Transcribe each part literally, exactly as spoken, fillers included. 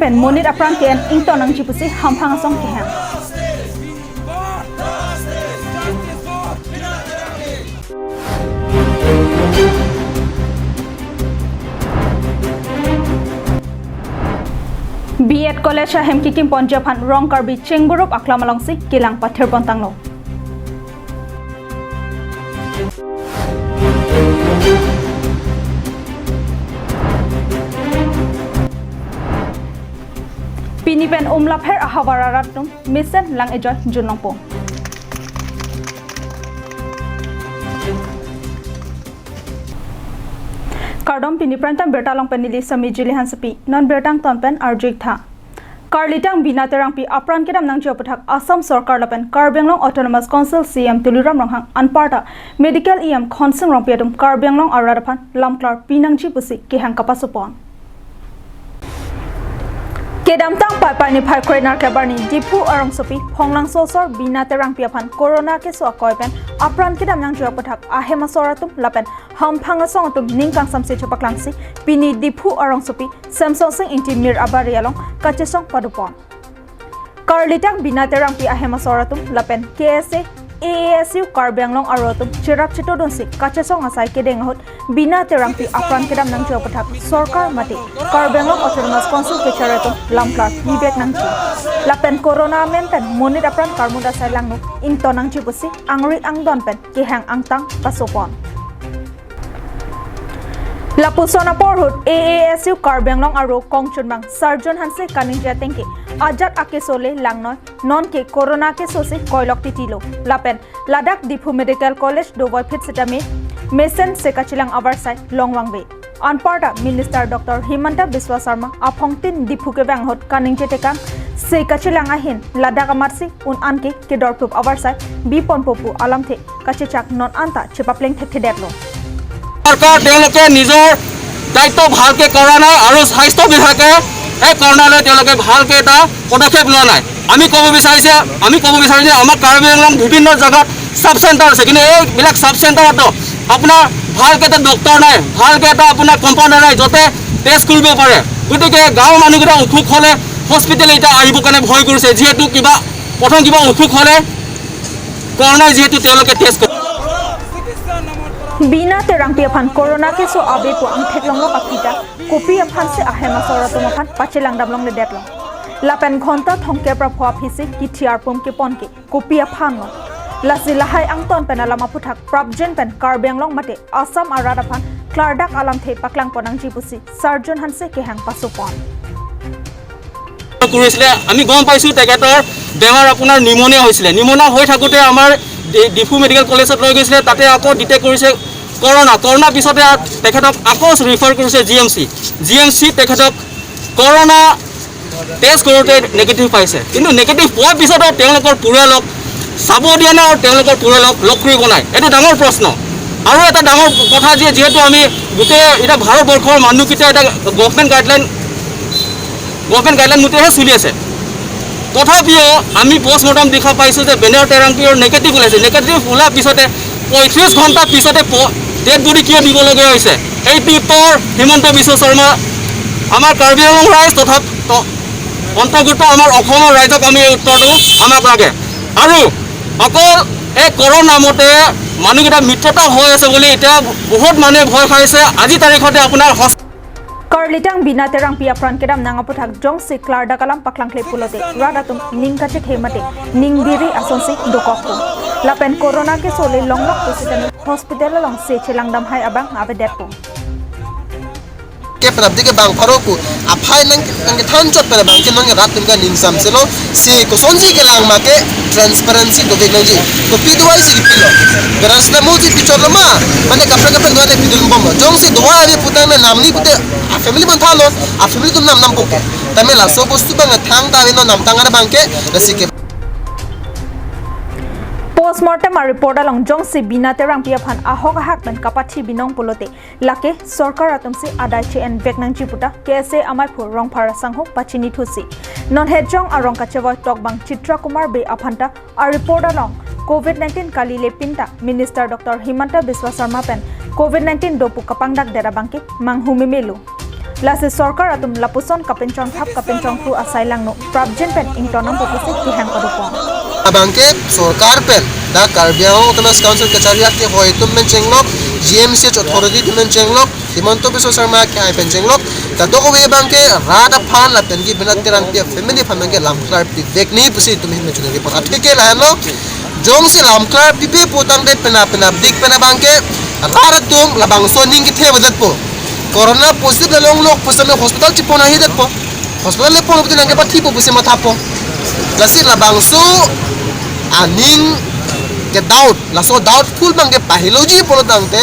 pen monit apran ke-en ington nangji pusi hamphang asong kehang. B Ed College ahem kikim ponji aphan Rong Karbi Chengburup Aklam alongsi kelang pathir pontanglo. Pini pen umlapher ahavar arat atum mesen lang-ejoijun longpo. Kardom, pini Prime Time birta along pen neli Sami Jili Hansepi, non birta angton pen arju-ik tha. Karlitang Bina Terangpi apran kedam nangji aputhak Assam Sorkar lapen Karbi Anglong Autonomous Council C E M Tuliram Ronghang anparta Medical E M Khonsing Rongpi atum Karbi Anglong arat aphan lamklar pinangji pusi kehang kapasopon. Kedamtang Paipai niphai krenerkep arni Diphu arongsopi Phonglangso asor Bina Terangpi aphan Corona keso akoi pen apran kedam nangji aputhak ahem asor atum lapen hamphang asong atum ning kangsamse chepaklangsi pini Diphu arongsopi Semsonsing Ingti Mir abari along kachesong padopon. Karlitang Bina Terangpi ahem asor atum lapen K S A, A A S U Karbi Anglong aro atum cherap chetodunsi kachesong asai kedeng ahut Bina Terangpi apran kedam nangji aputhak sorkar mate Karbi Anglong Autonomous Council kechar atum lamklar pivek nangji. Lapen Corona amen pen monit apran karmut asai langno ington nangji pusi angri angdon pen kehang angtang pasopon. Lapuson apor ahut A A S U Karbi Anglong aro kongchunbang Sarjun Hanse kaningje ateng ke ajat akeso le langnoi, non ke Corona keso si koilok titilo. Lapen ladak Diphu Medical College dovoi phit sitame mesen se kachelang avarsai longvangve. Anparta Minister Doctor Himanta Biswa Sarma aphongtin Diphu kevang ahut kaningje tekang se kachelang ahin ladak amatsi un-an ke kedorphup avarsai biponpo pu alamthe kachechak non anta chepapleng thekthedetlo. চৰকাৰ তেওঁলোকে নিজৰ দায়িত্ব ভালকে কৰা নাই আৰু স্বাস্থ্য বিভাগে এই কৰোণালৈ তেওঁলোকে ভালকে এটা পদক্ষেপ লোৱা নাই। আমি ক'ব বিচাৰিছে, আমি ক'ব বিচাৰিছো যে আমাৰ কাৰ্বি আংলং বিভিন্ন জেগাত চাব চেণ্টাৰ আছে, কিন্তু এইবিলাক চাব চেণ্টাৰতো আপোনাৰ ভালকে এটা ডক্টৰ নাই, ভালকে এটা আপোনাৰ কম্পাউণ্ডাৰ নাই, য'তে টেষ্ট কৰিব পাৰে। গতিকে গাঁৱৰ মানুহকেইটা অসুখ হ'লে হস্পিটেল এতিয়া আহিবৰ কাৰণে ভয় কৰিছে, যিহেতু কিবা প্ৰথম কিবা অসুখ হ'লে কৰোণাই যিহেতু তেওঁলোকে টেষ্ট কৰে। Bina Terangpi aphan Corona keso ave pu angthek longlok aphi ta kopi aphansi ahem asor atum aphan pachelang damlongledetlo. Lapen ghonta thomkep ra pho aphisi kithi arpum kepon ke kopi aphanlo. Lasi lahai angton pen alam aputhak prapjin pen Karbi Anglong mate Assam arat aphan klardak alamthe paklangpon nangji pusi Sarjun Hanse kehang pasopon. কৰিছিলে, আমি গম পাইছোঁ তেখেতৰ বেমাৰ আপোনাৰ নিউমনিয়া হৈছিলে। নিউমনিয়া হৈ থাকোঁতে আমাৰ ডি-, ডিফু মেডিকেল কলেজত লৈ গৈছিলে, তাতে আকৌ ডিটেক্ট কৰিছে কৰোণা। কৰোণা পিছতে আ-, তেখেতক আকৌ ৰিফাৰ কৰিছে G M C. G M C তেখেতক কৰোণা টেষ্ট কৰোঁতে নিগেটিভ পাইছে, কিন্তু নিগেটিভ পোৱাৰ পিছতো তেওঁলোকৰ পৰিয়ালক চাব দিয়া নাই আৰু তেওঁলোকৰ পৰিয়ালক লগ কৰিব নাই। এইটো ডাঙৰ প্ৰশ্ন। আৰু এটা ডাঙৰ কথা যে যিহেতু আমি গোটেই এতিয়া ভাৰতবৰ্ষৰ মানুহকেইটা এটা গভৰ্ণমেণ্ট গাইডলাইন, গভৰ্ণমেণ্ট গাইডলাইন মতেহে চলি আছে। তথাপিও আমি পষ্টমৰ্টম দেখা পাইছোঁ যে বিনা তেৰাংপিৰ নিগেটিভ ওলাইছে। নিগেটিভ ওলোৱাৰ পিছতে পঁয়ত্ৰিশ ঘণ্টাৰ পিছতে প-, ডেড বডি কিয় দিবলগীয়া হৈছে? এইটো উত্তৰ হিমন্ত বিশ্ব শৰ্মা, আমাৰ কাৰ্বি আংলং ৰাইজ তথা ত-, অন্তৰ্গত আমাৰ অসমৰ ৰাইজক আমি এই উত্তৰটো আমাক লাগে। আৰু অকল এই কৰোণা নামতে মানুহকেইটা মৃত্যুতা হৈ আছে বুলি এতিয়া বহুত মানুহে ভয় খাইছে। আজি তাৰিখতে আপোনাৰ হস- Karlitang Bina Terangpi apran kedam nang aputhak jongsi klardak alam paklangkle pulote rat atum ning kachethe mate ning biri asonsi dokokpo. Lapen Corona keso le longlok pusitame hospital alongsi chelang damhai abang avedetpo. Ke prapdi ke bang pharo pu aphai nang, nangkethan chot pen abang ke nang rat atum ke ning samselo, si kosonsi kelang ma ke transparency dovek nangji. Kopi dovai si kipilo. Beras na mo si pichotlo ma, mane kaprek kaprek dovai le pidun bomlo. Jongsi dovai ave putang na namni pute a family bon thalo, a family atum nam nam poke. Tame laso bostu abang thangta ave non namtang ar abang ke, lasi ke. Postmortem a report along jongsi Bina Terangpi aphan ahok ahak pen kapathi binong pulote lake sorkar atumsi adai che-envek nangji puta K S A amaiphu Rongphar asangho pachini thusi. Non hejong arong kachevoi tokbang Chitra Kumar Bey aphanta a report along COVID nineteen kali le pinta Minister Doctor Himanta Biswa Sarma pen COVID nineteen do pu kapangdakdet abang ke manghumemelo. Lasi sorkar atum lapuson kapinchongthap kapinchongthu asai langno prapjin pen ingtonnangpo pusi kehang padopon. Abangke sorkar pen dak Karbi Anglong Autonomous Council kachari akehoi atum pen chenglok, G M C H authority atum pen chenglok, Himanta Biswa Sarma akehai pen chenglok, kadokave abangke rat aphan lapen ke Bina Terangpi a-family aphan abangke lamklar pivekji pusi itum ahin pen choningri pon. Atheke lahenlo, jongsi lamklar pipe putangte penap penapdik pen abangke rat atum labangso aning kethe avedet po. Corona positive le longlok pusitame hospital chepon ahidet po. Hospital le pon putin abangke pathipo pusi mathapo. Lasi labangso aning ke doubt, laso doubtful abangke pahiloji pulo tangte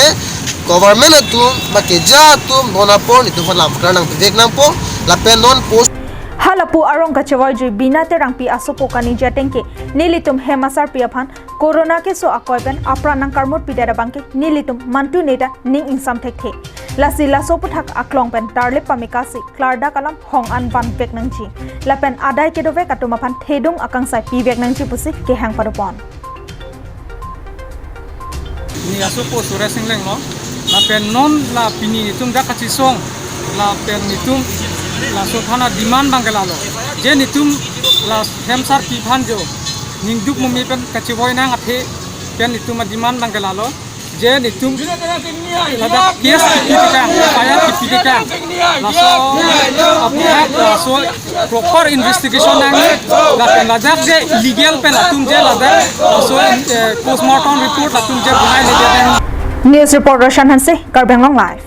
government atum ba keja atum non apor netum aphan lamklar nangpivek nangpo lapen non post. Halapu arong kachevoiji Bina Terangpi asopo kaningje atengke, nelitum hem asarpi aphan corona keso akoi pen apran nangkarmut pidet abangke nelitum mantu neta ning ingsam thekthe. Lasi laso aputhak aklong pen tarlip pamekasi klardak alam hong an vanvek nangji lapen adai kedovek atum aphan thedung akangsai pivek nangji pusi kehang padopon. Ni asopo Suresh Engleng lo. Lapen non la pini netum dak kachesong, lapen netum laso aphan a-demand abangke lalo, je netum la hem asarpi aphan jo ningduk mumi pen kachevoi nang athe pen netum a-demand abangke lalo, je netum ladak case kipi tekang, F I R kipi tekang, laso aputhak laso proper investigation nangji, lapen ladak je illegal pen atum je ladak laso, eh, postmortem report atum je bunai nangji. News report Roshan Hanse, Karbi Anglong Live.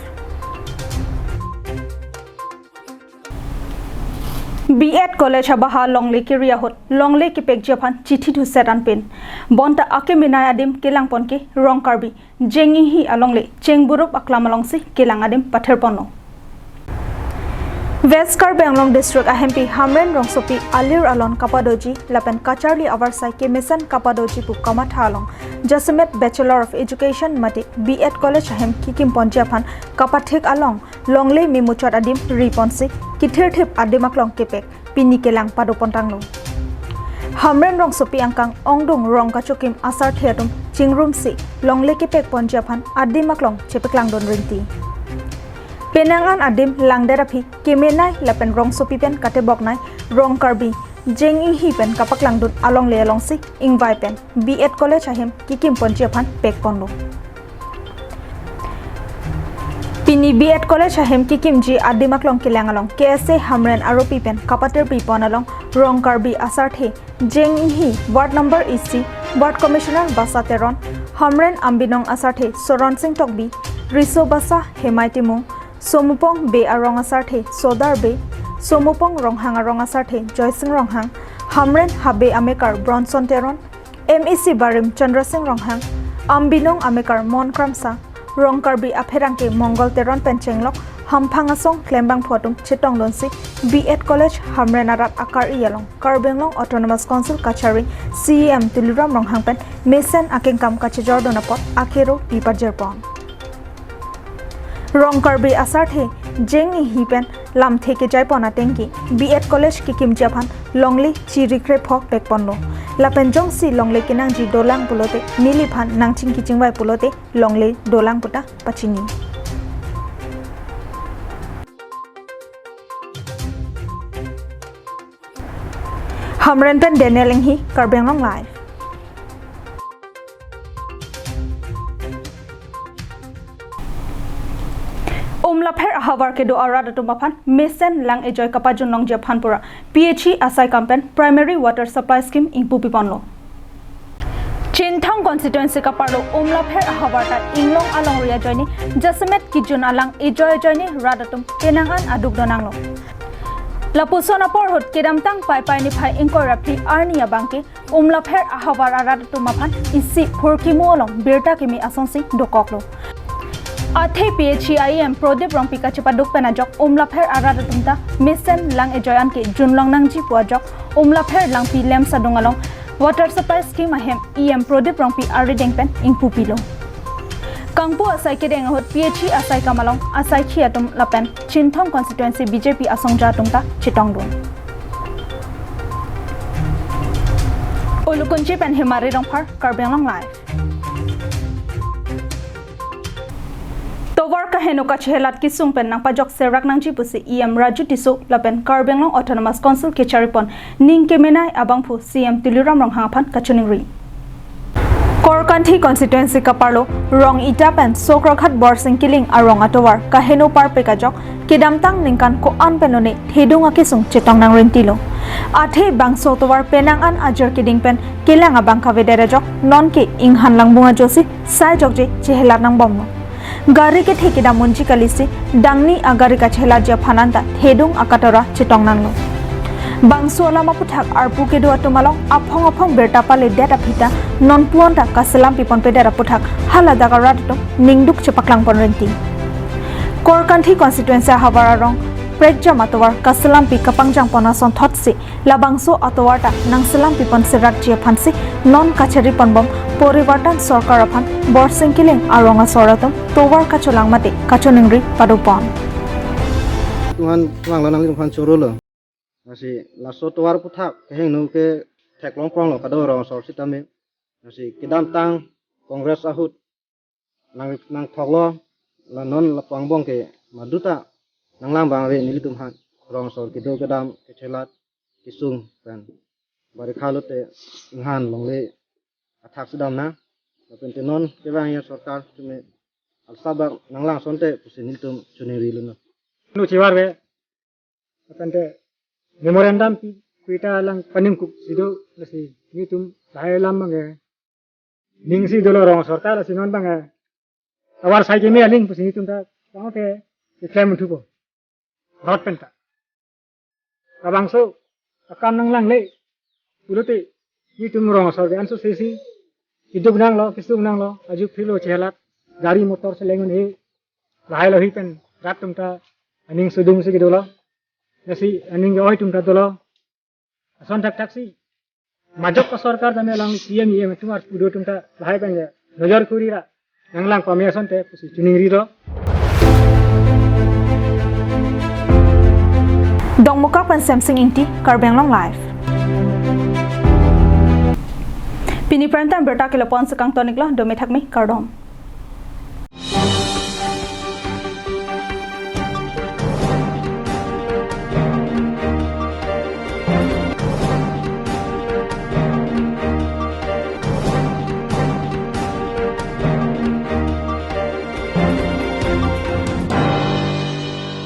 B Ed College abaha longle kiri ahut longle kepekji aphan chithi thuset anpin. Bonta akemenei adim kelangponke Rongkarbi Jenginghi alongle Chengburup aklam alongsi kelang adim pathirponlo. West Karbi Anglong District ahempi Hamren Rongsopi alir alon kapadoji lapen kacharli avarsai kemesen kapadoji pu kamatha along jasemet Bachelor of Education mate B Ed College ahem kekimponji aphan kapathik along longle memuchot adim riponsi kethirthip adim aklong kepek pini kelang padopontanglo. Hamren Rongsopi angkang ongdung rong kachokim asarthe atum chingrumsi longle kepekponji aphan adim aklong chepeklangdun rinti. Penang an adim langdet aphi kemenei lapen Rongsopi pen kateboknei Rongkarbi Jenginghi pen kapaklangdun alongle alongsi ingvai pen B Ed College ahem kekimponji aphan pekponlo. Pini B Ed College ahem kekimji adim aklong kelang along K S A Hamren aropi pen kapatirpipon along Rongkarbi asarthe Jenginghi, Ward number isi, Ward Commissioner Basa Teron, Hamren Ambinong asarthe Soron Sing Tokbi, Riso Basa Hemai Timung, Somupong Bey arong asarthe Sodar Bey, Somupong Ronghang arong asarthe Joysing Ronghang, Hamren Habe amekar Bronson Teron, M E C barim Chandra Sing Ronghang, Ambinong amekar Mon Kramsa, Rongkarbi apherangke Mongol Teron pen chenglok hamphang asong klembangphu atum chetongdunsi B Ed College Hamren arat akari along Karbi Anglong Autonomous Council kachari C E M Tuliram Ronghang pen mesen akengkam kachejordun apot akero pipajirpon. Rongkarbi asarthe Jenginghi pen lamthe kejaipon atengke B Ed College kekimji aphan longle chiri krepho pekponlo. Lapen jongsi longle kenangji dolang pulote neliphan nangchingki chingvai pulote longle dolang puta pachini. Hamren pen Daniel Enghi, Karbi Anglong Live. Umlapher ahavar kedo arat atum aphan mesen lang ejoi kapajun longji aphan pura P H E asai kam pen Primary Water Supply Scheme ingpupiponlo. Chinthong constituency kaparlo Umlapher ahavar ta inglong alongri ajoine jasemet kijun alang ejoi ajoine rat atum penang an aduk donanglo. Lapuson apor ahut kedamtang Paipai niphai ingkoi ra phli arni abangke Umlapher ahavar arat atum aphan isi phurkimo along birta kimi asonsi dokoklo. Athe P H E E M Prodip Rongpi kachepaduk pen ajok Umlapher arat atum ta mesen lang ejoi anke junlong nangji pu ajok Umlapher Langpi Lemsadung along Water Supply Scheme ahem E M Prodip Rongpi arideng pen ingpupilo. Kangpu asai kedeng ahut P H E asai kam along asaikhi atum lapen Chinthong constituency B J P asongja atum ta chetongdun. Ulukunchi pen Hemari Rongphar, Karbi Anglong Live. Tovar Kaheno kachehelat kesung pen nangpajok serak nangji pusi E M Raju Tisso lapen Karbi Anglong Autonomous Council kecharipon ning kemenei abangphu C M Tuliram Ronghang aphan kachiningri. Korkanthi constituency kaparlo Rong-ita pen Sokraghat Borsing Killing arong atovar kaheno parpek ajok kedamtang ningkan ko-an pen lone thedung akesung chetong nangrentilo. Athe bangso atovar penang an ajir keding pen kelang abang kavedet ajok nonke inghan langbung ajoksi sai jokje chehelat nangbomlo. Gari kethe kedam unji kalisi dangni agari kachehelatji aphan anta thedung akatora chetong nanglo. Bangso alam aputhak arpu kedo atum along aphong aphong birta paledet aphi ta nonpu anta kaselam piponpedet aputhak haladak arat atum ningduk chepaklangpon renti. Korkanthi constituency ahavar arong prekjam atovar kaselampi kapangjangpon asonthotsi labangso atovar ta nangselampi pon serakji aphansi non kachariponbom Porivartan Sorkar aphan Borsing Killing arong asor atum tovar kacholang mate kachiningri padopon. Tuhan tuang lo nangli tuhan choro lo. Lasi laso tovar aputhak kehingno ke theklongpronglo kadokave rong asor sitame. Lasi kedamtang Congress ahut nang nangthoklo, la non lapu angbong ke maduta nanglang abang ave nelitum aphan. Rong asor kedo kedam kechelat kesung pen barikha lote inghan longle athak si damnang. Lapen te non kevang ya sorkar tume alsabak nanglang asonte pusi nelitum chiningrilo non. Nu chivar ve. Lapen te memorandum pi kuita lang paningkuk si do, lasi nelitum lahai alam abang ke ning si dolo rong asor ta, lasi non abang ke tovar sai keme aling pusi nelitum ta tang ke keklem thupo. Rot pen ta labangso akam nanglangle pulote nelitum rong asor ke anso sesi keduk nanglo, kesung nanglo, ajuk philo chehelat, gari motor seleng un-e, lahai lohi pen rat atum ta aning sudung si kedolo. Lasi aning ke-oi atum ta dolo. Ason thakthak si majok ka sorkar tame lang C M E M atum arpu do atum ta lahai pen ke nojor kuri ra nanglang pame asonte pusi chiningrilo. Dongmukak pen Semsing Ingti, Karbi Anglong Live. Pini prime time birta ke lapu-an si kangton-iklo, dome thakme, kardom.